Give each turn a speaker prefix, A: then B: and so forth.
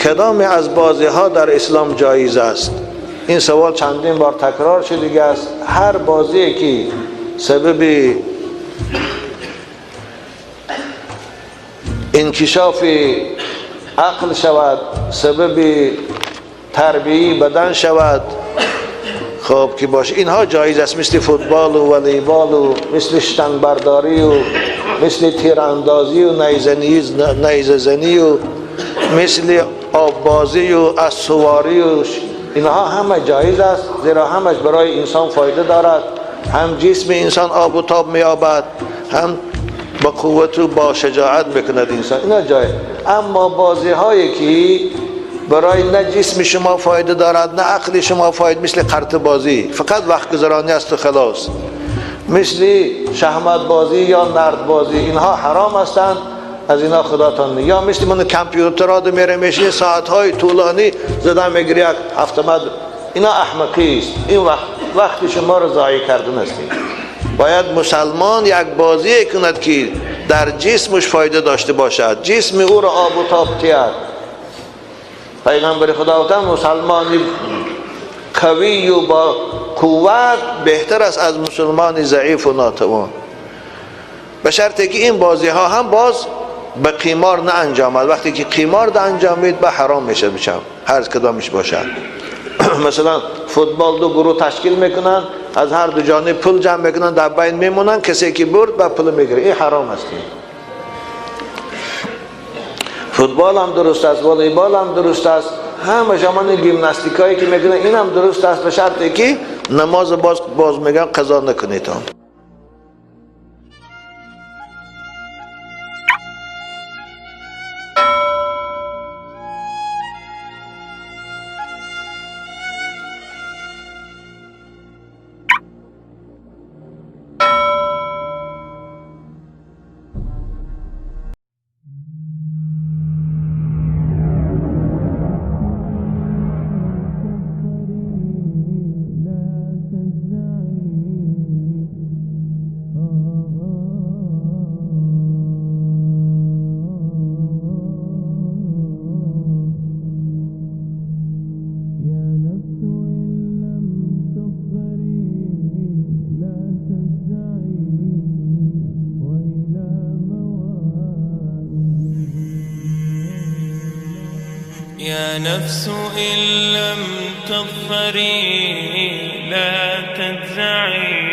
A: کدام از بازی ها در اسلام جایز است؟ این سوال چندین بار تکرار شده است. هر بازی که سبب انکشاف عقل شود، سبب تربیه بدن شود، خب که باشه، اینها جایز است. مثل فوتبال و والیبال و مثل شتنگ برداری و مثل تیراندازی و نیزه زنی و مثل آب بازی و اسواری و اینها همه جایز است، زیرا همش برای انسان فایده دارد. هم جسم انسان آب و تاب می‌یابد، هم با قوت و با شجاعت میکند انسان، اینا جایز. اما بازی هایی که برای نه جسم شما فایده دارد نه عقل شما فایده، مثل قرط بازی فقط وقت گذرانی است و خلاص، مثل شهمت بازی یا نرد بازی، اینها حرام هستند، از اینا خداتان. یا مثل من کامپیوترها دو میره میشینی ساعتهای طولانی زدن میگیری یک هفته مد، اینا احمقی است. این وقت شما رو ضایع کردن است. باید مسلمان یک بازی کند که در جسمش فایده داشته باشد، جسم او را آب و تاب تید. پیغمبر خدا گفتند مسلمان قوی و با قوت بهتر است از مسلمان ضعیف و ناتوان، به شرطی که این بازی ها هم باز به قمار نه انجامد. وقتی که قمار ده انجامید به حرام میشه، میشم هر کدامش باشد. مثلا فوتبال دو گروه تشکیل میکنن، از هر دو جانب پول جمع میکنن، در بین میمونن، کسی که برد به پول میگیره، این حرام است. فوتبال هم درست است، والیبال هم درست است، همه جمان گیمناستیکایی که میکنن این هم درست است، به شرطی که نماز باز میگن قضا نکنید.
B: يا نفس إن لم تظفري لا تجزعي.